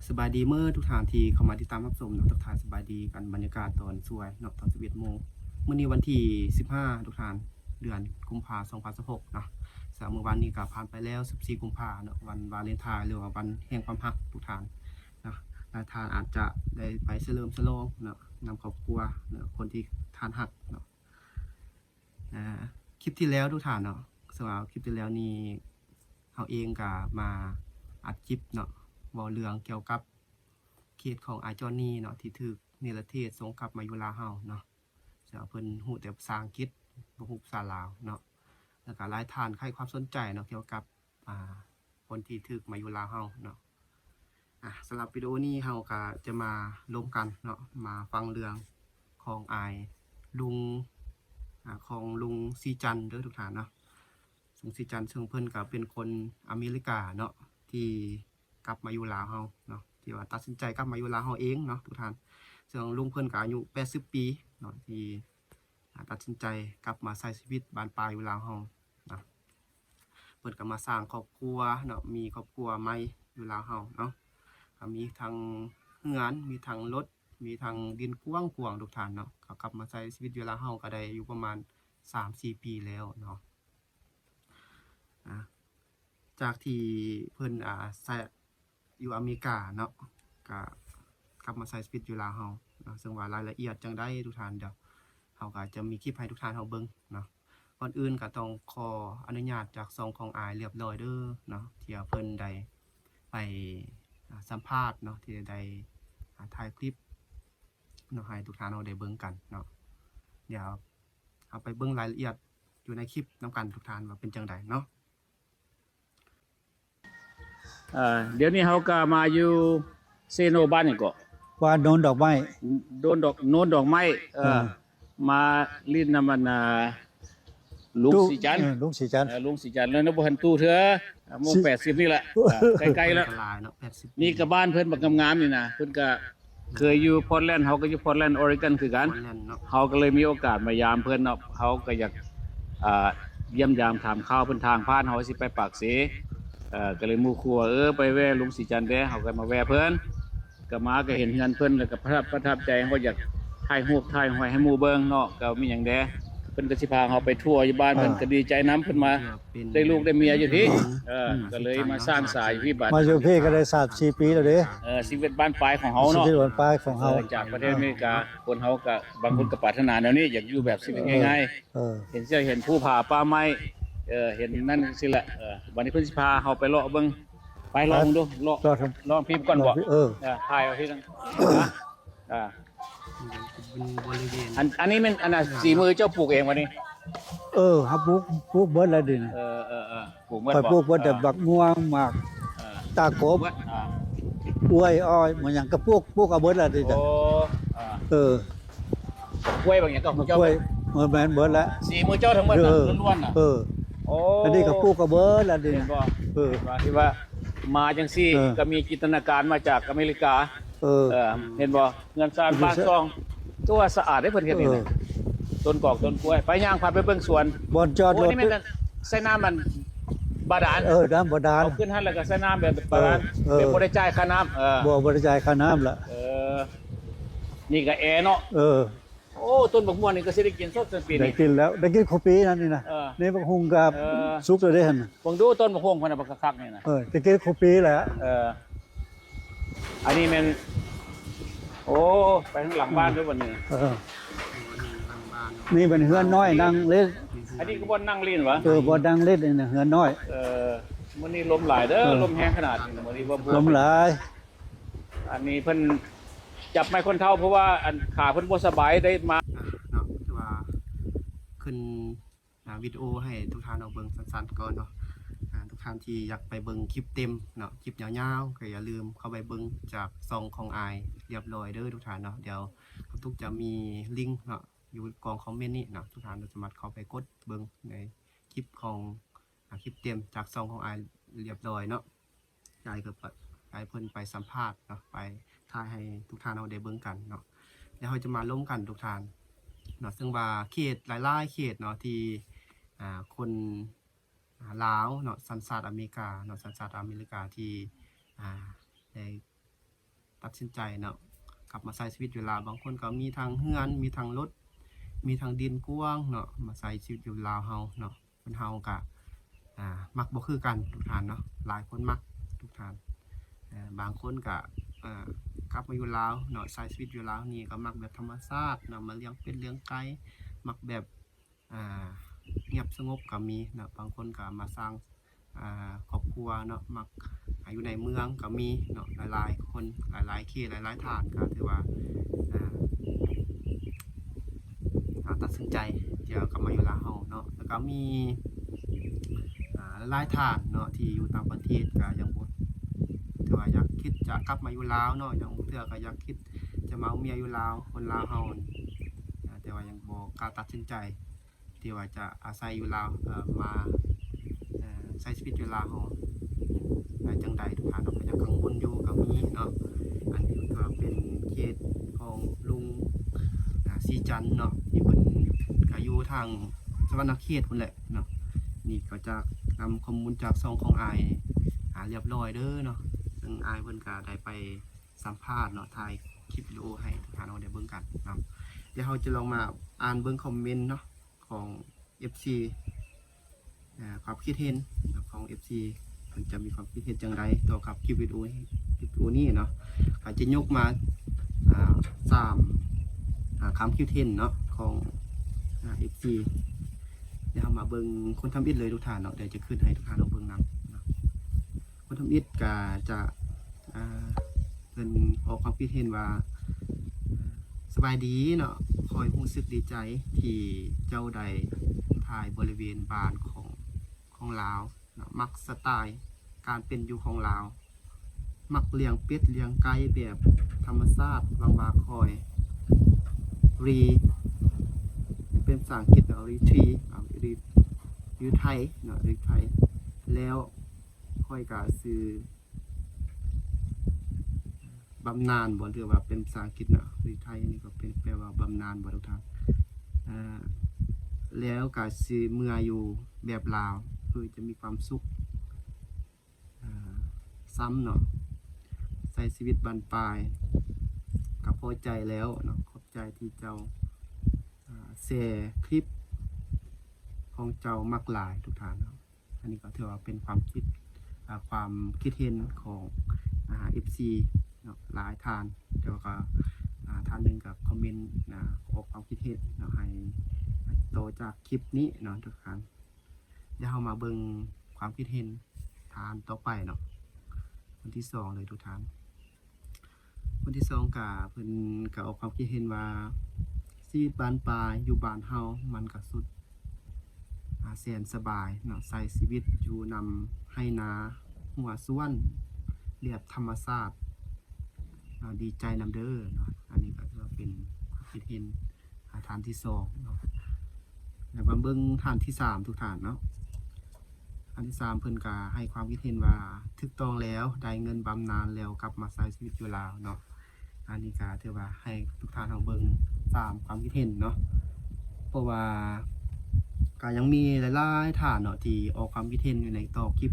ສະບາຍດີເໝິດທຸກທ່ານທີ່ເຂົ້າມາຕິດຕາມຮັບຊົມເນາະ. ທັກທາຍສະບາຍດີກັນ ບັນຍາກາດຕອນສວຍເນາະ ຕອນສິບເອັດໂມງ. ມື້ນີ້ວັນທີສິບຫ້າ ທຸກທ່ານ ເດືອນກຸມພາ ສອງພັນຊາວຫົກເນາະ. ສຳລັບມື້ວານນີ້ກໍຜ່ານໄປແລ້ວ ສິບສີ່ ກຸມພາເນາະ ວັນວາເລນທາຍ ຫຼືວ່າວັນແຫ່ງຄວາມຮັກ ທຸກທ່ານເນາະ. ຫຼາຍທ່ານອາດຈະໄດ້ໄປສະເຫຼີມສະຫຼອງເນາະ ນຳຄອບຄົວເນາະ ຄົນທີ່ທ່ານຮັກເນາະ. ອາ ຄລິບທີ່ແລ້ວ ທຸກທ່ານເນາະ ສຳລັບຄລິບທີ່ແລ້ວນີ້ ເຮົາເອງກໍມາອັດຄລິບເນາະ ເວົ້າເລື່ອງກ່ຽວກັບເຄສຂອງອ້າຍຈອນນີເນາະ ທີ່ຖືກເນລະເທດສົ່ງກັບມາຢູ່ລາວເຮົາເນາະ. ເຊິ່ງວ່າເພິ່ນຮູ້ແຕ່ພາສາອັງກິດ ບໍ່ຮູ້ພາສາລາວເນາະ. ແລ້ວກໍຫຼາຍທ່ານໃຫ້ຄວາມສົນໃຈເນາະ ກ່ຽວກັບ ອາ ຄົນທີ່ຖືກມາຢູ່ລາວເຮົາເນາະ. ອາ ສຳລັບວິດີໂອນີ້ເຮົາກໍຈະມາລົມກັນເນາະ ມາຟັງເລື່ອງຂອງອ້າຍລຸງ ອາ ຂອງລຸງສີຈັນເດີທຸກທ່ານເນາະ. ລຸງສີຈັນ ເຊິ່ງເພິ່ນກໍເປັນຄົນອາເມລິກາເນາະ ທີ່ກັບມາຢູ່ລາວເຮົາເນາະ ທີ່ວ່າຕັດສິນໃຈກັບມາຢູ່ລາວເຮົາເອງເນາະທຸກທ່ານ. ເຊິ່ງລຸງເພິ່ນກໍອາຍຸແປດສິບປີເນາະ ທີ່ ອາ ຕັດສິນໃຈກັບມາໃຊ້ຊີວິດບ້ານປ່າຢູ່ລາວເຮົານະ. ເພິ່ນກໍມາສ້າງຄອບຄົວເນາະ ມີຄອບຄົວໃໝ່ຢູ່ລາວເຮົາເນາະ ກໍມີທັງເຮືອນ ມີທັງລົດ ມີທັງດິນກວ້າງໆ ທຸກທ່ານເນາະ. ເຂົາກັບມາໃຊ້ຊີວິດຢູ່ລາວເຮົາກໍໄດ້ຢູ່ປະມານສາມສີ່ປີແລ້ວເນາະ. ອາ ຈາກທີ່ເພິ່ນ ອາ ໃຊ້ ຢູ່ອາເມລິກາເນາະ ກະກັບມາໃຊ້ຊີວິດຢູ່ລາວເຮົາເນາະ. ເຊິ່ງວ່າລາຍລະອຽດຈັ່ງໃດທຸກທ່ານ ດຽວເຮົາກະຈະມີຄລິບໃຫ້ທຸກທ່ານເຮົາເບິ່ງເນາະ. ກ່ອນອື່ນກະຕ້ອງຂໍອະນຸຍາດຈາກຊ່ອງຂອງອ້າຍລຽບລ້ອຍເດີເນາະ ທີ່ວ່າເພິ່ນໄດ້ໄປ ອາ ສຳພາດເນາະ ທີ່ໄດ້ ອາ ຖ່າຍຄລິບເນາະ ໃຫ້ທຸກທ່ານເຮົາໄດ້ເບິ່ງກັນເນາະ. ດຽວເຮົາໄປເບິ່ງລາຍລະອຽດຢູ່ໃນຄລິບນຳກັນທຸກທ່ານ ວ່າເປັນຈັ່ງໃດເນາະ. ເອີ ດຽວນີ້ເຮົາກໍມາຢູ່ເຊໂນ ບ້ານຫຍັງເກາະ? ບ້ານໂນນດອກໄມ້ ໂນນດອກ ໂນນດອກໄມ້. ເອີ ເອີ ມາຫຼິ້ນນຳອັນ ລຸງສີຈັນ ເອີ ລຸງສີຈັນ ເອີ ລຸງສີຈັນ ແລ້ວຍັງບໍ່ທັນຕູ້ເທື່ອ ໂມງແປດສິບນີ້ລະ ໃກ້ໆ ແລ້ວ ນີ້ກໍບ້ານເພິ່ນບັກງາມໆ ນີ້ນະ. ເພິ່ນກໍເຄີຍຢູ່ພອດແລນ ເຮົາກໍຢູ່ພອດແລນ ອອຣິກອນ ຄືກັນ. ເຮົາກໍເລີຍມີໂອກາດມາຢາມເພິ່ນເນາະ ເຮົາກໍຢາກ ອ່າ ຢ້ຽມຢາມຖາມຂ່າວເພິ່ນ. ທາງຜ່ານເຮົາຊິໄປປາກເຊ ເອີ ກໍເລີຍໝູ່ຄູ່ວ່າ ເອີ ໄປແວ່ລຸງສີຈັນແດ່ ເຮົາກໍມາແວ່ເພິ່ນ ກໍມາກໍເຫັນເຮືອນເພິ່ນ ແລ້ວກໍປະທັບ ປະທັບໃຈ ເຮົາຢາກຖ່າຍຮູບຖ່າຍຫອຍໃຫ້ໝູ່ເບິ່ງເນາະ. ກໍມີຫຍັງແດ່ ເພິ່ນກໍຊິພາເຮົາໄປທົ່ວຢູ່ບ້ານເພິ່ນ ເອີ ກໍດີໃຈນຳ ເພິ່ນມາໄດ້ລູກໄດ້ເມຍຢູ່ພີ້ ເອີ ກໍເລີຍມາສ້າງສາຢູ່ພີ້. ບາດມາຢູ່ພີ້ກໍໄດ້ສາມສີ່ປີແລ້ວເດ້ ເອີ ຊີວິດບ້ານປາຍຂອງເຮົາເນາະ ຊີວິດບ້ານປາຍຂອງເຮົາ ເອີ ຈາກປະເທດອາເມລິກາ. ຄົນເຮົາກໍ ບາງຄົນກໍປາດຖະໜາແນວນີ້ ຢາກຢູ່ແບບຊີວິດງ່າຍໆ ເອີ ເຫັນເສື້ອເຫັນພູຜາປ່າໄມ້ ເອີ ເຫັນນັ້ນຊີ້ແຫຼະ. ເອີ ບັດນີ້ເພິ່ນຊິພາເຮົາໄປເລາະເບິ່ງ ໄປລອງເບິ່ງດູ ເລາະ ລອງພີ້ກ່ອນບໍ່? ເອີ ເອີ ຖ່າຍເອົາທີ່ນັ້ນ ອ່າ ອັນ ອັນນີ້ແມ່ນ ອັນນ່າ ສີມືເຈົ້າປູກເອງບໍ່ນີ້? ເອີ ເຮົາປູກ ປູກເບິດແລ້ວດິນ ເອີ ເອີ ເອີ ປູກເບິດ ຂ້ອຍປູກເບິດ ແຕ່ບັກມ່ວງ ໝາກ ເອີ ຕາກົບ ເບິດ ອ່າ ກ້ວຍ ອ້ອຍ ມັນຫຍັງກໍປູກ ປູກເອົາເບິດແລ້ວເດ້. ໂອ້ ເອີ ກ້ວຍບາງຢ່າງກໍຂອງເຈົ້າ ກ້ວຍ ເອີ ແມ່ນເບິດແລ້ວ ສີມືເຈົ້າທັງໝົດ ເອີ ລ້ວນໆນະ. ເອີ ໂອ້ ອັນນີ້ກໍປູກເອົາເບິດແລ້ວເດ້ ເຫັນບໍ່? ເອີ ວ່າທີ່ວ່າມາຈັ່ງຊີ້ ເອີ ກໍມີຈິນຕະນາການມາຈາກອາເມລິກາ. ເອີ ເອີ ເຫັນບໍ່? ເຮືອນຊານບ້ານຊ່ອງ ຕົວສະອາດເດ້ ເພິ່ນເຮັດນີ້ນະ ເອີ ຕົ້ນກອກຕົ້ນກ້ວຍ. ໄປ ຍ່າງພາໄປເບິ່ງສວນ ບ່ອນຈອດລົດ ໂອ້ ນີ້ແມ່ນໃສ່ນ້ຳມັນບາດານ ເອີ ນ້ຳບາດານ ເອົາຂຶ້ນຫັ້ນແລ້ວກໍໃສ່ນ້ຳແບບບາດານ ເອີ ແບບບໍ່ໄດ້ຈ່າຍຄ່ານ້ຳ ເອີ ບໍ່ ບໍ່ໄດ້ຈ່າຍຄ່ານ້ຳລະ ເອີ ນີ້ກໍແອເນາະ ເອີ ໂອ້ ຕົ້ນບັກມ່ວງນີ້ກໍຊິໄດ້ກິນສົດຊັ້ນປີນີ້ ໄດ້ກິນແລ້ວ ໄດ້ກິນຄູ່ປີນັ້ນນີ້ນະ ເອີ ນີ້ບັກຫຸ່ງກໍ ເອີ ສຸກແລ້ວເດ້ຫັ້ນ ເບິ່ງດູຕົ້ນບັກຫຸ່ງເພິ່ນນະ ບັກຄັກໆນີ້ນະ ເອີ ໄດ້ກິນຄູ່ປີແລ້ວ ເອີ ອັນນີ້ແມ່ນ ໂອ້ ໄປທາງຫຼັງບ້ານເດີບັດນີ້ ເອີ ນີ້ເປັນເຮືອນນ້ອຍນັ່ງຫຼິ້ນ ອັນນີ້ຄືບ່ອນນັ່ງຫຼິ້ນຫວາ? ເອີ ບ່ອນນັ່ງຫຼິ້ນນີ້ນະ ເຮືອນນ້ອຍ ເອີ ມື້ນີ້ລົມຫຼາຍເດີ ເອີ ລົມແຮງຂະໜາດ ມື້ນີ້ລົມຫຼາຍ ອັນນີ້ເພິ່ນຈັບໄມ້ຄົນເຖົ້າ ເພາະວ່າອັນຂາເພິ່ນບໍ່ສະບາຍ ໄດ້ມາເນາະ ຄືວ່າຂຶ້ນ ອາ ວິດີໂອໃຫ້ທຸກທ່ານເຮົາເບິ່ງສັ້ນໆກ່ອນເນາະ. ອາ ທຸກທ່ານທີ່ຢາກໄປເບິ່ງຄລິບເຕັມເນາະ ຄລິບຍາວໆ ກໍຢ່າລືມເຂົ້າໄປເບິ່ງຈາກຊ່ອງຂອງອ້າຍລຽບລ້ອຍເດີທຸກທ່ານເນາະ. ດຽວເຮົາທຸກຈະມີລິງເນາະ ຢູ່ກ່ອງຄອມເມັນນີ້ເນາະ ທຸກທ່ານສາມາດເຂົ້າໄປກົດເບິ່ງໃນຄລິບຂອງ ອາ ຄລິບເຕັມຈາກຊ່ອງຂອງອ້າຍລຽບລ້ອຍເນາະ. ໃຫ້ເພິ່ນ ໃຫ້ເພິ່ນໄປສຳພາດເນາະ ໄປຖ່າຍໃຫ້ທຸກທ່ານເຮົາໄດ້ເບິ່ງກັນເນາະ. ແລ້ວເຮົາຈະມາລົມກັນທຸກທ່ານເນາະ ເຊິ່ງວ່າເຂດຫຼາຍໆເຂດເນາະ ທີ່ ອາ ຄົນ ອາ ລາວເນາະ ສັນຊາດອາເມລິກາເນາະ ສັນຊາດອາເມລິກາທີ່ ອາ ໄດ້ ຕັດສິນໃຈເນາະ ກັບມາໃຊ້ຊີວິດຢູ່ລາວ. ບາງຄົນກໍມີທັງເຮືອນ ມີທັງລົດ ມີທັງດິນກວ້າງເນາະ ມາໃຊ້ຊີວິດຢູ່ລາວເຮົາເນາະ. ຄົນເຮົາກະ ອ່າ ມັກບໍ່ຄືກັນທຸກທ່ານເນາະ ຫຼາຍຄົນມັກທຸກທ່ານ. ເອີ ບາງຄົນກະ ເອີ ກັບມາຢູ່ລາວເນາະ ໃຊ້ຊີວິດຢູ່ລາວນີ້ກໍມັກແບບທຳມະຊາດເນາະ ມາລ້ຽງເປັດລ້ຽງໄກ່ ມັກແບບ ອ່າ ງຽບສະຫງົບກໍມີເນາະ. ບາງຄົນກໍມາສ້າງ ອ່າ ຄອບຄົວເນາະ ມັກ ອ່າ ຢູ່ໃນເມືອງກໍມີເນາະ ຫຼາຍໆຄົນ ຫຼາຍໆເຂດ ຫຼາຍໆທ່ານກໍຖືວ່າ ອ່າ ອ່າ ຕັດສິນໃຈທີ່ຈະກັບມາຢູ່ລາວເຮົາເນາະ. ແລ້ວກໍມີ ອ່າ ຫຼາຍໆທ່ານເນາະ ທີ່ຢູ່ຕ່າງປະເທດກໍຍັງບໍ່ ຖືວ່າຢາກຄິດຈະກັບມາຢູ່ລາວເນາະ ຍັງບາງເທື່ອກໍຢາກຄິດຈະມາເອົາເມຍຢູ່ລາວ ຄົນລາວເຮົາ ອ່າ ແຕ່ວ່າຍັງບໍ່ກ້າຕັດສິນໃຈ ທີ່ວ່າຈະອາໄສຢູ່ລາວ ເອີ ມາ ເອີ ໃຊ້ຊີວິດຢູ່ລາວເຮົາໄດ້ຈັ່ງໃດ ທ່ານເນາະ ກໍຍັງກັງວົນຢູ່ກໍມີເນາະ. ອັນນີ້ກໍເປັນເຂດຂອງລຸງ ອ່າ ສີຈັນເນາະ ທີ່ເພິ່ນກໍຢູ່ທາງສະຫວັນນະເຂດພຸ້ນແຫຼະເນາະ. ນີ້ກໍຈະນຳຂໍ້ມູນຈາກຊ່ອງຂອງອ້າຍ ອ່າ ລຽບຮ້ອຍເດີເນາະ ເຊິ່ງອ້າຍເພິ່ນກໍໄດ້ໄປສຳພາດເນາະ ຖ່າຍຄລິບວິດີໂອໃຫ້ທ່ານເຮົາໄດ້ເບິ່ງກັນເນາະ. ດຽວເຮົາຈະລອງມາອ່ານເບິ່ງຄອມເມັນເນາະ ຂອງເອັຟຊີ ເອີ ຄວາມຄິດເຫັນຂອງເອັຟຊີ ເພິ່ນຈະມີຄວາມຄິດເຫັນຈັ່ງໃດຕໍ່ກັບຄລິບວິດີໂອ ຄລິບວິດີໂອນີ້ເນາະ. ເຮົາຈະຍົກມາ ອ່າ ສາມ ອ່າ ຄຳຄິດເຫັນເນາະ ຂອງ ອ່າ ເອັຟຊີ. ດຽວເຮົາມາເບິ່ງຄົນທຳອິດເລີຍທຸກທ່ານເນາະ ດຽວຈະຂຶ້ນໃຫ້ທຸກທ່ານເຮົາເບິ່ງນຳເນາະ. ຄົນທຳອິດກະຈະ ອ່າ ເພິ່ນອອກຄວາມຄິດເຫັນວ່າ ສະບາຍດີເນາະ ຂ້ອຍຮູ້ສຶກດີໃຈທີ່ເຈົ້າໄດ້ຖ່າຍບໍລິເວນບ້ານຂອງ ຂອງລາວເນາະ ມັກສະໄຕການເປັນຢູ່ຂອງລາວ ມັກລ້ຽງເປັດລ້ຽງໄກ່ແບບທຳມະຊາດ. ຫວັງວ່າຂ້ອຍ retreat ເປັນພາສາອັງກິດເນາະ retreat ເອີ retreat ຢູ່ໄທເນາະ retreat ແລ້ວຂ້ອຍກະຊິ ບຳນານບໍ່ ຫຼືວ່າເປັນພາສາອັງກິດເນາະ ຫຼືໄທນີ້ກໍເປັນ ແປວ່າບຳນານບໍ່ທຸກທ່ານ? ເອີ ແລ້ວກໍຊິເມືອຢູ່ແບບລາວ ຄືຈະມີຄວາມສຸກ ເອີ ຊ້ຳເນາະ ໃຊ້ຊີວິດບັ້ນປາຍ ກໍພໍໃຈແລ້ວເນາະ. ຂອບໃຈທີ່ເຈົ້າ ເອີ ແຊຄລິບຂອງເຈົ້າ ມັກຫຼາຍທຸກທ່ານເນາະ. ອັນນີ້ກໍຖືວ່າເປັນຄວາມຄິດ ອ່າ ຄວາມຄິດເຫັນຂອງ ອ່າ ເອັຟຊີເນາະ ຫຼາຍທ່ານ ແຕ່ວ່າກໍ ອ່າ ທ່ານໜຶ່ງກໍຄອມເມັນ ອ່າ ອອກຄວາມຄິດເຫັນເນາະ ໃຫ້ ໃຫ້ຕໍ່ຈາກຄລິບນີ້ເນາະທຸກທ່ານ. ດຽວເຮົາມາເບິ່ງຄວາມຄິດເຫັນທ່ານຕໍ່ໄປເນາະ ຄົນທີສອງເລີຍທຸກທ່ານ. ຄົນທີສອງກະ ເພິ່ນກະອອກຄວາມຄິດເຫັນວ່າ ຊີວິດບ້ານປ່າຢູ່ບ້ານເຮົາມັນກະສຸດ ອາ ແສນສະບາຍເນາະ ໃຊ້ຊີວິດຢູ່ນຳໄຮ່ນາ ຮົ້ວສວນ ລຽບທຳມະຊາດເນາະ ດີໃຈນຳເດີເນາະ. ອັນນີ້ກະຖືວ່າເປັນຄວາມຄິດເຫັນ ອາ ທ່ານທີສອງເນາະ. ແລ້ວມາເບິ່ງທ່ານທີສາມທຸກທ່ານເນາະ. ທ່ານທີສາມເພິ່ນກະໃຫ້ຄວາມຄິດເຫັນວ່າ ຖືກຕ້ອງແລ້ວ ໄດ້ເງິນບຳນານແລ້ວ ກັບມາໃຊ້ຊີວິດຢູ່ລາວເນາະ. ອັນນີ້ກະຖືວ່າໃຫ້ທຸກທ່ານເຮົາເບິ່ງສາມຄວາມຄິດເຫັນເນາະ ເພາະວ່າກະຍັງມີຫຼາຍໆທ່ານເນາະ ທີ່ອອກຄວາມຄິດເຫັນຢູ່ໃນຕໍ່ຄລິບ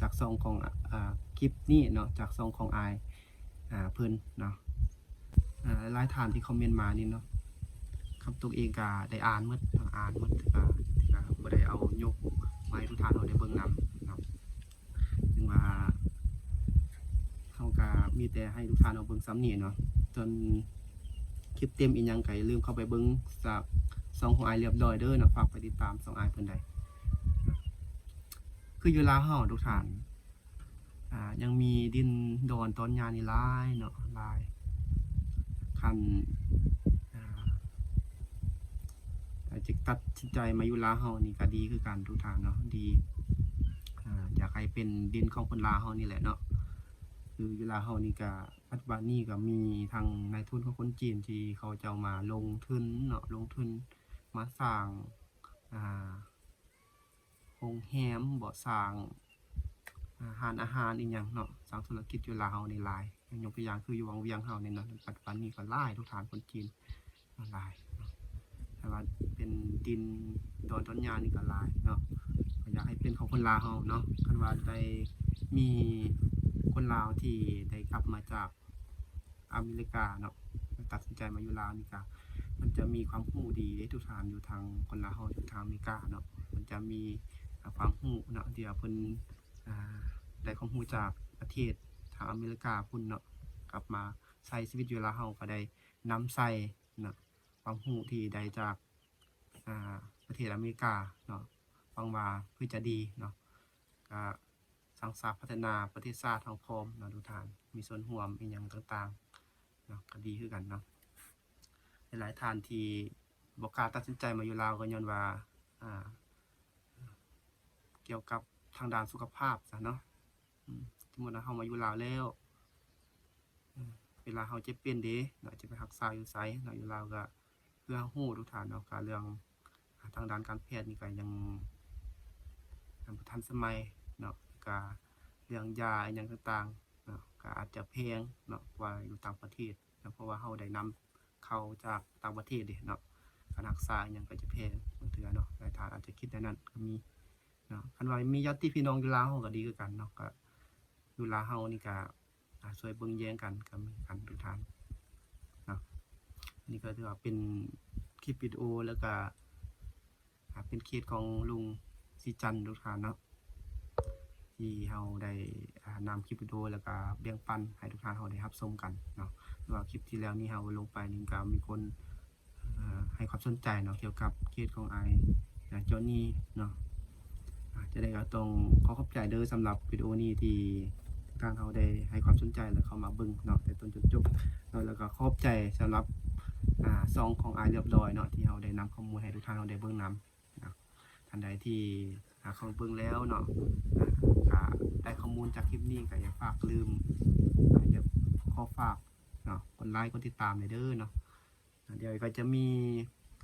ຈາກຊ່ອງຂອງ ອາ ຄລິບນີ້ເນາະ ຈາກຊ່ອງຂອງອ້າຍ ອາ ເພິ່ນເນາະ. ອາ ຫຼາຍໆທ່ານທີ່ຄອມເມັນມານີ້ເນາະ ຄຳຕົກເອງກະໄດ້ອ່ານໝົດເນາະ ອ່ານໝົດ ກະ ກະບໍ່ໄດ້ເອົາຍົກມາໃຫ້ທຸກທ່ານເຮົາໄດ້ເບິ່ງນຳເນາະ. ເຖິງວ່າເຮົາກະມີແຕ່ໃຫ້ທຸກທ່ານເຮົາເບິ່ງສ່ຳນີ້ເນາະ ສ່ວນຄລິບເຕັມອີ່ຫຍັງກະຢ່າລືມເຂົ້າໄປເບິ່ງຈາກຊ່ອງຂອງອ້າຍລຽບຮ້ອຍເດີເນາະ. ຝາກໄປຕິດຕາມຊ່ອງອ້າຍເພິ່ນໄດ້ ຄືຢູ່ລາວເຮົາທຸກທ່ານ ອ່າ ຍັງມີດິນດອນຕອນຫຍ້ານີ້ຫຼາຍເນາະ ຫຼາຍ. ຄັນ ອ່າ ຖ້າຈະຕັດສິນໃຈມາຢູ່ລາວເຮົານີ້ກະດີຄືກັນທຸກທ່ານເນາະ ດີ ອ່າ ຢາກໃຫ້ເປັນດິນຂອງຄົນລາວເຮົານີ້ແຫຼະເນາະ. ຄືຢູ່ລາວເຮົານີ້ກະ ປັດຈຸບັນນີ້ກະມີທັງນາຍທຶນຂອງຄົນຈີນທີ່ເຂົາເຈົ້າມາລົງທຶນເນາະ ລົງທຶນມາສ້າງ ອ່າ ໂຮງແຮມບໍ ສ້າງ ອາ ຮ້ານອາຫານອີ່ຫຍັງເນາະ ສ້າງທຸລະກິດຢູ່ລາວເຮົານີ້ຫຼາຍ. ຍົກຕົວຢ່າງຄືຢູ່ວັງວຽງເຮົານີ້ເນາະ ປັດຈຸບັນນີ້ກໍຫຼາຍທຸກທ່ານ ຄົນຈີນຫຼາຍເນາະ. ແຕ່ວ່າເປັນດິນດອນຕອນຫຍ້ານີ້ກໍຫຼາຍເນາະ ກໍຢາກໃຫ້ເປັນຂອງຄົນລາວເຮົາເນາະ. ຄັນວ່າໄດ້ມີຄົນລາວທີ່ໄດ້ກັບມາຈາກ ອາເມລິກາເນາະ ຕັດສິນໃຈມາຢູ່ລາວນີ້ກະ ເພິ່ນຈະມີຄວາມຮູ້ດີເດ້ທຸກທ່ານ ຢູ່ທາງຄົນລາວເຮົາຢູ່ທາງອາເມລິກາເນາະ ເພິ່ນຈະມີ ອາ ຄວາມຮູ້ເນາະ ທີ່ວ່າເພິ່ນ ອາ ໄດ້ຄວາມຮູ້ຈາກປະເທດທາງອາເມລິກາພຸ້ນເນາະ ກັບມາໃຊ້ຊີວິດຢູ່ລາວເຮົາ ກໍໄດ້ນຳໃຊ້ເນາະ ຄວາມຮູ້ທີ່ໄດ້ຈາກ ອາ ປະເທດອາເມລິກາເນາະ ຫວັງວ່າຄືຈະດີເນາະ ກະສ້າງສາພັດທະນາປະເທດຊາດເຮົາພ້ອມເນາະທຸກທ່ານ ມີສ່ວນຮ່ວມອີ່ຫຍັງຕ່າງໆເນາະ ກະດີຄືກັນເນາະ. ຫຼາຍໆທ່ານທີ່ບໍ່ກ້າຕັດສິນໃຈມາຢູ່ລາວ ກໍຍ້ອນວ່າ ອາ ກ່ຽວກັບທາງດ້ານສຸຂະພາບຊະເນາະ ອືມ ສົມມຸດວ່າເຮົາມາຢູ່ລາວແລ້ວ ເວລາເຮົາເຈັບເປັນເດເນາະ ຈະໄປຮັກສາຢູ່ໃສເນາະ ຢູ່ລາວກະ ຄືເຮົາຮູ້ທຸກທ່ານເນາະ ກະເລື່ອງ ອາ ທາງດ້ານການແພດນີ້ກະຍັງ ຍັງບໍ່ທັນສະໄໝເນາະ ກະເລື່ອງຢາອີ່ຫຍັງຕ່າງໆເນາະ ກະອາດຈະແພງເນາະ ກວ່າຢູ່ຕ່າງປະເທດເນາະ ເພາະວ່າເຮົາໄດ້ນຳເຂົ້າຈາກຕ່າງປະເທດເດເນາະ ການຮັກສາອີ່ຫຍັງກະຈະແພງບາງເທື່ອເນາະ ຫຼາຍທ່ານອາດຈະຄິດແນວນັ້ນກະມີເນາະ ຄັນວ່າມີຍາດຕິພີ່ນ້ອງຢູ່ລາວເຮົາກະດີຄືກັນເນາະ ກະຢູ່ລາວເຮົານີ້ກະ ອາ ຊ່ວຍເບິ່ງແຍງກັນກະມີກັນທຸກທ່ານເນາະ ອັນນີ້ກະຖືວ່າເປັນຄລິບວິດີໂອ ແລ້ວກະ ອາ ເປັນເຂດຂອງລຸງສີຈັນທຸກທ່ານເນາະ ທີ່ເຮົາໄດ້ ອາ ນຳຄລິບວິດີໂອ ແລ້ວກະແບ່ງປັນໃຫ້ທຸກທ່ານເຮົາໄດ້ຮັບຊົມກັນເນາະ ເພາະວ່າຄລິບທີ່ແລ້ວນີ້ເຮົາລົງໄປນີ້ກະມີຄົນ ອາ ໃຫ້ຄວາມສົນໃຈເນາະ ກ່ຽວກັບເຄສຂອງອ້າຍ ອາ ຈອນນີເນາະ ອາ ຈັ່ງໃດກໍຕ້ອງຂໍຂອບໃຈເດີ ສຳລັບວິດີໂອນີ້ທີ່ທ່ານເຮົາໄດ້ໃຫ້ຄວາມສົນໃຈ ແລະ ເຂົ້າມາເບິ່ງເນາະ ແຕ່ຕົ້ນຈົນຈົບເນາະ ແລ້ວກໍຂອບໃຈສຳລັບ ອາ ຊ່ອງຂອງອ້າຍລຽບລ້ອຍເນາະ ທີ່ເຮົາໄດ້ນຳຂໍ້ມູນໃຫ້ທຸກທ່ານເຮົາໄດ້ເບິ່ງນຳເນາະ. ທ່ານໃດທີ່ ອາ ເຂົ້າມາເບິ່ງແລ້ວເນາະ ອາ ກໍໄດ້ຂໍ້ມູນຈາກຄລິບນີ້ ກໍຢ່າຝາກລືມ ອາ ຢ່າຂໍຝາກເນາະ ກົດໄລ ກົດຕິດຕາມແດ່ເດີເນາະ. ອາ ດຽວກໍຈະມີ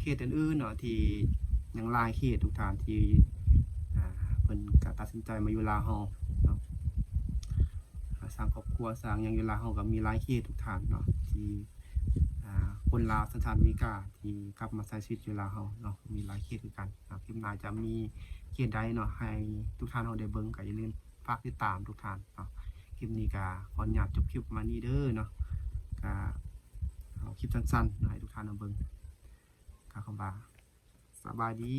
ເຂດອື່ນໆເນາະ ທີ່ຍັງຫຼາຍເຂດທຸກທ່ານທີ່ ອາ ເພິ່ນກໍຕັດສິນໃຈມາຢູ່ລາວເຮົາເນາະ ອາ ສ້າງຄອບຄົວສ້າງຫຍັງຢູ່ລາວເຮົາ ກໍມີຫຼາຍເຂດທຸກທ່ານເນາະ ທີ່ ອາ ຄົນລາວສັນຊາດອາເມລິກາ ທີ່ກັບມາໃຊ້ຊີວິດຢູ່ລາວເຮົາເນາະ ມີຫຼາຍເຂດຄືກັນເນາະ. ຄລິບໜ້າຈະມີເຂດໃດເນາະ ໃຫ້ທຸກທ່ານເຮົາໄດ້ເບິ່ງ ກໍຢ່າລືມຝາກຕິດຕາມທຸກທ່ານເນາະ. ຄລິບນີ້ກໍຂໍອະນຸຍາດຈົບຄລິບປະມານນີ້ເດີເນາະ ກໍເອົາຄລິບສັ້ນໆເນາະ ໃຫ້ທຸກທ່ານເຮົາເບິ່ງ ກໍຄຳວ່າ ສະບາຍດີ.